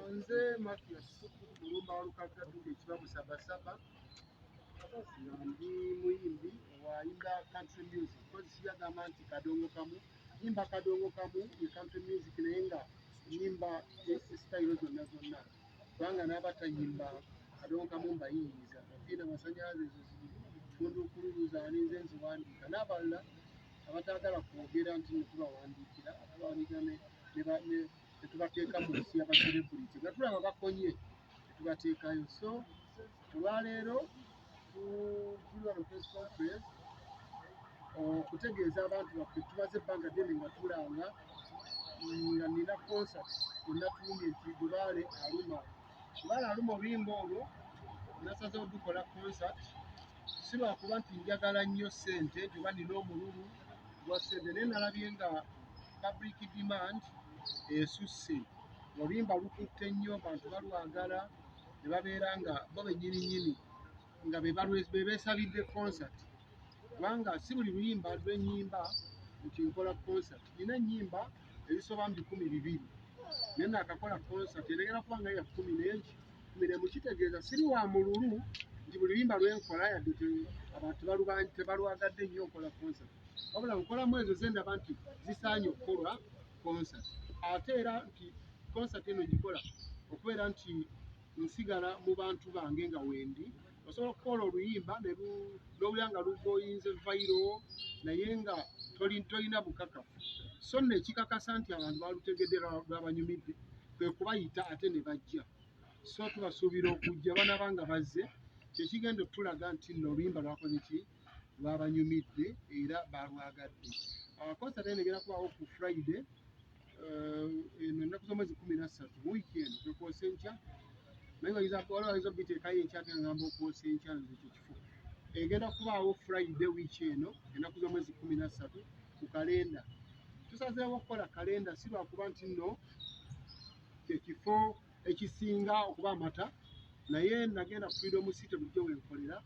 Nze Mathias Mulumba Walukagga Ddunga ekiba Busabasaba, nga ndi muyimbi wayimba country music. Kozi siyagamba nti kadongo kamu, nyimba kadongo kamu ye country music, naye nga nyimba style zonna zonna, kubanga n'abatayimba kadongo kamu mbayiyiriza. Ofiina masanyalaze ezo funduukululu zaani nze nziwandiika, n'abalala abataagala kwogera nti netubawandiikira, tubawandiikira netubateeka mu nsi y'abacelebrity nga tulaba bakonye netubateekayo. So olwaleero tuli wano press conference okutegeeza abantu baffe. Tumaze ebbanga ddene nga tulanga nga nina concert enatuumye nti Lubaale Aluma. Lubaale Aluma, oluyimba olwo nasazeewo dukola concert si lwakuba nti njagala nnyo ssente nti oba nina omululu gwa ssente, naye nalabye nga public demand esusse, oluyimba lukutte nnyo, abantu balwagala, ne babeera nga bo bennyini nnyini nga be beesabidde concert, kubanga si buli luyimba lwennyimba nti nkola concert. Nina ennyimba ezisoba mu 2000, naye naakakola concert enegera kuba nga ya kumi n'enki 11. Kitegeeza siri wa mululu nti buli luyimba lwenkola yadde abantu tebalwagadde nnyo nkola concert, wabula nkolamu ezo zendaba nti zisaanye okukolwa concert. Ate era nti concert eno ngikola okubeera nti nsigala mu bantu bange nga wendi. Osobola okukola oluyimba n'owulira nga lugoyinze viral, naye nga tolina bukakafu. So nno ekikakasa nti abantu balutegedde, lwabanyumidde, kwe kubayita ate ne bajja. So tubasuubira okujja, banaba nga bazze, kyekigenda otulaga nti nno oluyimba lwakoze ki, lwabanyumidde era balwagadde. Concert eno egenda kubaawo ku Friday eno, ennaku z'omwezi 13, wiiki eno kwekwosa enkya, naye waliwo ayinza obiteekayo enkya ate ngamba okwosa enkya nze ekyo kifo. Egenda kubaawo Friday wiiki eno, ennaku z'omwezi 13, ku kalenda. Tusazeewo okukola kalenda si lwakuba nti nno kyekifo ekisinga okuba amata, naye nagenda ku Freedom City bulijjo wenkolera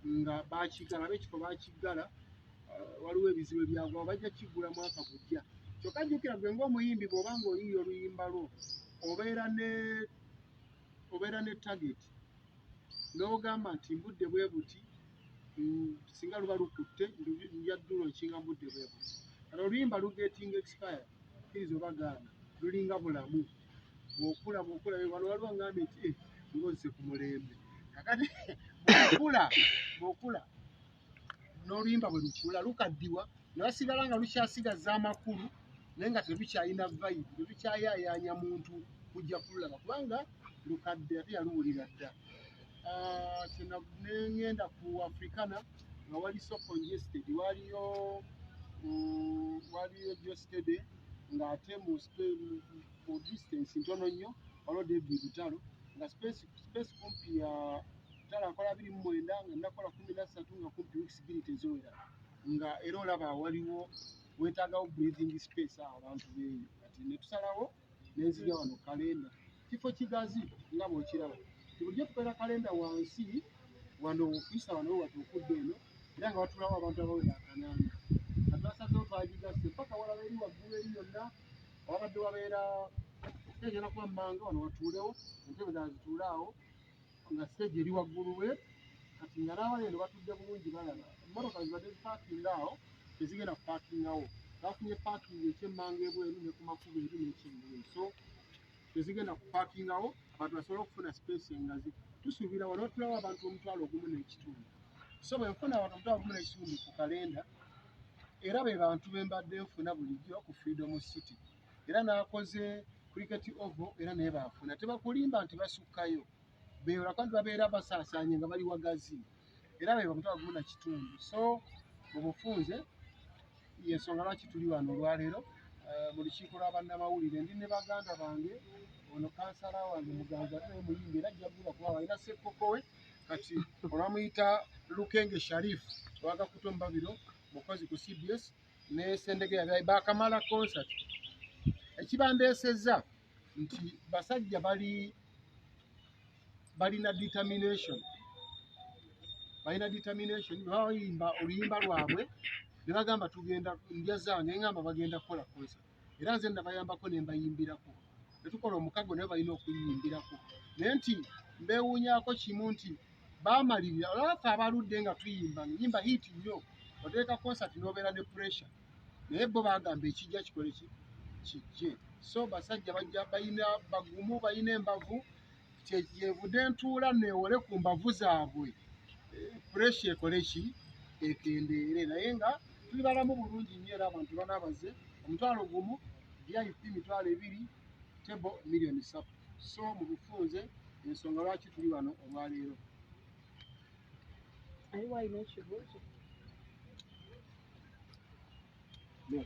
nga bakiggala, ab'ekifo bakiggala, waliwo ebizibu ebyagwawo, bajja kiggula mwaka gujja. Kyokka jjukira gwe ng'omuyimbi bw'oba ng'oyiiya oluyimba lwo, obeera ne target n'ogamba nti mbudde bwe buti, singa luba lukutte nja ddulonkinga mbudde bwe buti. Kati oluyimba lugetinga expire, kkiriza oba gaana, lulinga bulamu, bw'okula bw'okula. Wano waliwo ngambye nti ng'ozze ku mulembe. Kakati bw'okula bw'okula n'oluyimba bwe lukula lukaddiwa ne basigala nga lukyasigaza amakulu, naye nga terukyalina vibe, terukyayaayaanya muntu kujja kululaba kubanga lukadde ate yaluwulira dda. Nengenda ku Africana nga wali so congested, waliyo Geosteady, ng'ate mu distance ntono nnyo waliwo David Lutalo, nga space kumpi ya Lutalo akola 29 nga nakola 13, nga kumpi weeks 2 teziwera, nga era olaba waliwo weetaagawo breathing space awo abantu beeyo. Kati ne tusalawo nenzija wano kalenda, kifo kigazi nga bw'okiraba nti bulijjo tubeera kalenda wansi wano, okuyisa wano wati okudda eno, era nga watulawo abantu abawera 800. Kati twasazeewo twagigasse paka walaba eri waggulu eri yonna wabadde wabeera stage ena, kuba mmanga wano watuulewo entebe zaabwe zituule awo nga stage eri waggulu we. Kati nga n'abali eno batudde bulungi, balaba emmotoka zibadde zipaakinga awo tezigenda kupaakingawo, bafunye parking ekyemmanga ebweru ne ku makubo eri n'ekyengulu, so tezigenda kupaakingawo, abantu basobole okufuna space engazi. Tusuubira wano watulawo abantu 1500. So bwe nfuna abantu 1500 ku kalenda, era be bantu be mbadde nfuna bulijjo ku Freedom City, era n'akoze Cricket Oval, era naye baafuna. Tebakulimba nti basukkayo, beolaka nti babeera basaasaanye nga bali wagazi, era be 1500. So mu bufunze yensonga lwaki tuli wano olwaleero mu lukiiko lwa bannamawulire. Ndi ne baganda bange, ono kansala wange Muganza, ate naye muyimbi era ajja kuba kuba alina sekkokowe. Kati Olwamuyita Lukenge Sharif owagakuta omubabiro, mukozi ku CBS ne Sendege, bakamala concert. Ekibambeesezza nti basajja balina determination, balina determination. Bayimba oluyimba lwabwe ne bagamba tugenda ndya zange, ngamba bagenda kukola concert, era nze nabayambako ne mbayimbirako, ne tukola omukago, naye balina okuyimbirako. Naye nti mbeewuunyaako kimu nti baamalirira. Olaba ffe abaludde nga tuyimba ng'ennyimba hit nnyo, oteeka concert n'obeera ne pressure, naye bo baagamba ekijja kikole ki kijje. So basajja bajja balina bagumu, balina embavu. Kyevudde ntuula neewole ku mbavu zaabwe, pressure ekole ki, ekendeere. Naye nga tuli balamu bulungi nnyo, era abantu banaabaze 10,000, VIP 20,000, table 3 million. So mu bufunze ensonga lwaki tuli wano olwaleero. Aliwo alina ekibuuzo?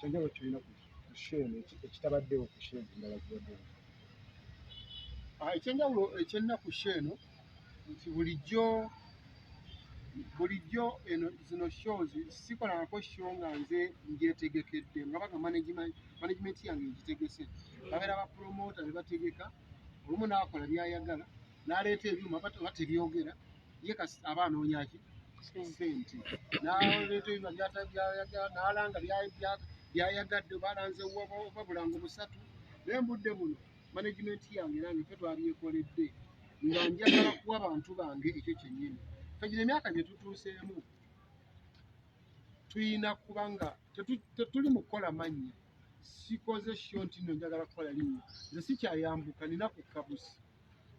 Kyanjawulo kirina ku show eno ekitabaddewo ku show endala zibaddewo? Ekyenjawulo ekyennaku show eno nti bulijjo eno zino shows sikolangako show nga nze ngyetegekedde, nga baga management yange ngitegese. Babeera ba promoter be bategeka, olumu n'akola byayagala, n'aleeta ebyuma oba tebyogera, ye kasi aba anoonya ki, sente, n'aleeta ebyuma byayagala, n'alanga byayagadde, oba alanze oba bulango busatu. Naye mbudde buno management yange nange ffe twabyekoledde, nga njagala kuwa bantu bange ekyo kyennyini. Ffe gino emyaka gye tutuuseemu tuyina kubanga tetuli mu kukola mannya. Sikoze show nti nno njagala kukola linnya, nze sikyayambuka, nina ku kabusi,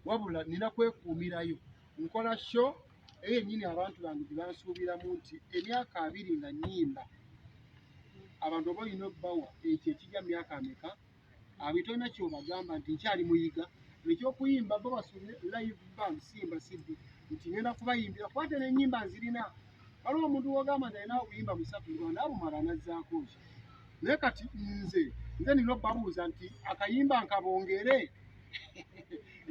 wabula nina kwekuumirayo. Nkola show eyo yennyini abantu bange gye bansuubiramu nti emyaka 20 nga nnyimba, abantu oba olina obbawa ekyo ekijja mu myaka ameka 20, tolina kyobagamba nti nkyali muyiga. Ekyokuyimba bo basuubire live band, simba siddi nti ngenda kubayimbira, kuba ate n'ennyimba nzirina. Waliwo omuntu wogamba nti alina obuyimba busatu naabumala anazzaako ki? Naye kati nze nina obbabuuza nti akayimba nkabongere,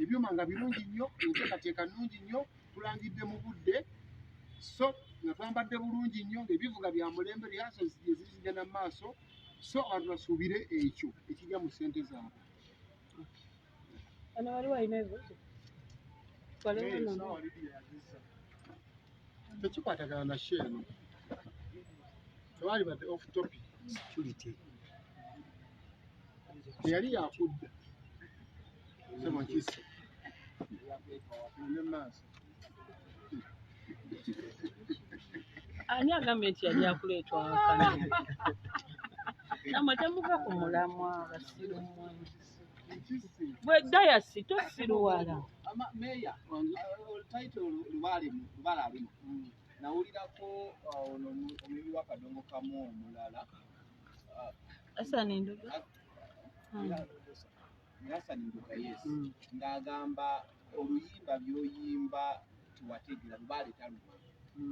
ebyuma nga birungi nnyo, enteekateeka nnungi nnyo, tulangidde mu budde, so nga twambadde bulungi nnyo, ng'ebivuga bya mulembe, rehearsals eziri zigenda mu maaso. So abantu basuubire ekyo ekijja mu ssente zaabwe. Bano waliwo alina ebibuuzo? Waliwo nno. Tekikwatagana na show eno, tewali badde off topic. Security. Teyali yakudda sebo nkisi ne maaso. Ani agambye nti yali akuleetwa awaka? Namwe temuva ku mulamwa, basiru mmwe. Nkisi. Bwe dayasi tosiruwala. Meya, title Lubaale, Lubaale Aluma. Nawulirako ono omuyimbi wa Kadongo Kamu omulala. Hassan Nduga. Hassan Nduga, yes. Ng'agamba oluyimba by'oyimba tiwategeera Lubaale taluma.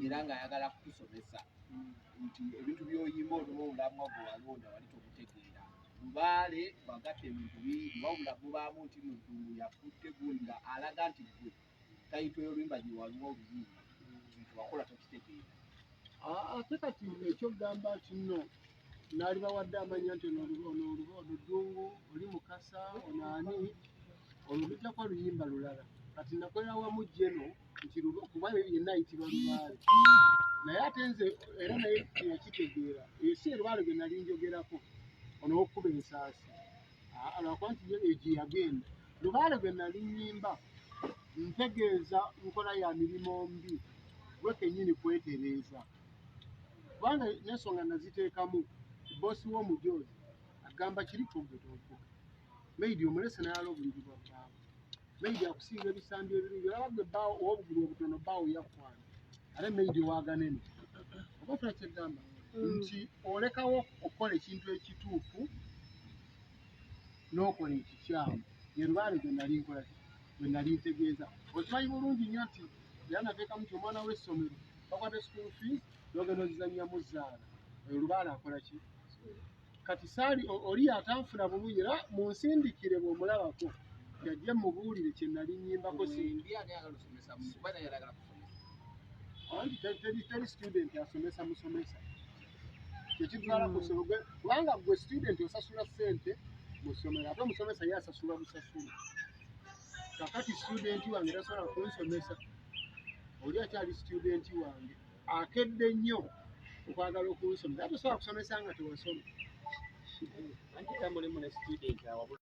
Era ng'ayagala kukusomesa nti ebintu by'oyimba olumu omulamwa gwe walonda wali togutegeera. Lubaale bw'agatta ebintu bingi, wabula gubaamu nti nno Ddungu yakutte gundi, nga alaga nti ggwe title y'oluyimba gye waliwo oluyimba nti wakola tokitegeera. Ate kati ekyokugamba nti nno naalibawadde amanya nti ono Ddungu, oli Mukasa, ono ani, olwo lujja kuba luyimba lulala. Kati nakolera wamu jeno nti kuba yenna ayitibwa Lubaale, naye ate nze era naye teyakitegeera. Eyo si Lubaale gwe nali njogerako, ono w'okkuba ensaasi, lwakuba nti ye eyo gye yagenda. Lubaale gwe nali nnyimba ntegeeza nkola ya mirimu mbi, gwe kennyini kwetereeza, kubanga n'ensonga naziteekamu. Boosi w'omujoozi agamba kiri kugwe tovuga, maid omulese n'ayala obuliri bwa bbaawe, maid akusinga ebisambi ebirungi, olaba gwe bbaawo ow'obugulu obutono, bbaawo yakwana, ate maid waaganene. Oba ofuna kyegamba nti olekawo okukola ekintu ekituufu n'okola ekikyamu, ye Lubaale gwe nali nkola ki, gwe nali ntegeeza. Okimanyi bulungi nnyo nti era nateekamu nti omwana w'essomero bakwata school fees n'ogenda ozizannyamu zaala, oyo Lubaale akola ki? Kati saali oli atanfuna bulungi, era munsindikire bw'omulabako yajje mubuulire kye nali nnyimbako. Si Ndi ani ayagala okusomesa mu kuba naye ayagala kusomesa. Anti teri student asomesa musomesa. Kyekitwala ku ssomero kubanga gwe student osasula ssente mu ssomero, ate omusomesa ye asasula busasula. Kakati student wange tasobola kunsomesa, oli akyali student wange akedde nnyo okwagala okunsomesa, ate osobola kusomesa nga tewasoma. Anti era mulimu ne student awabula.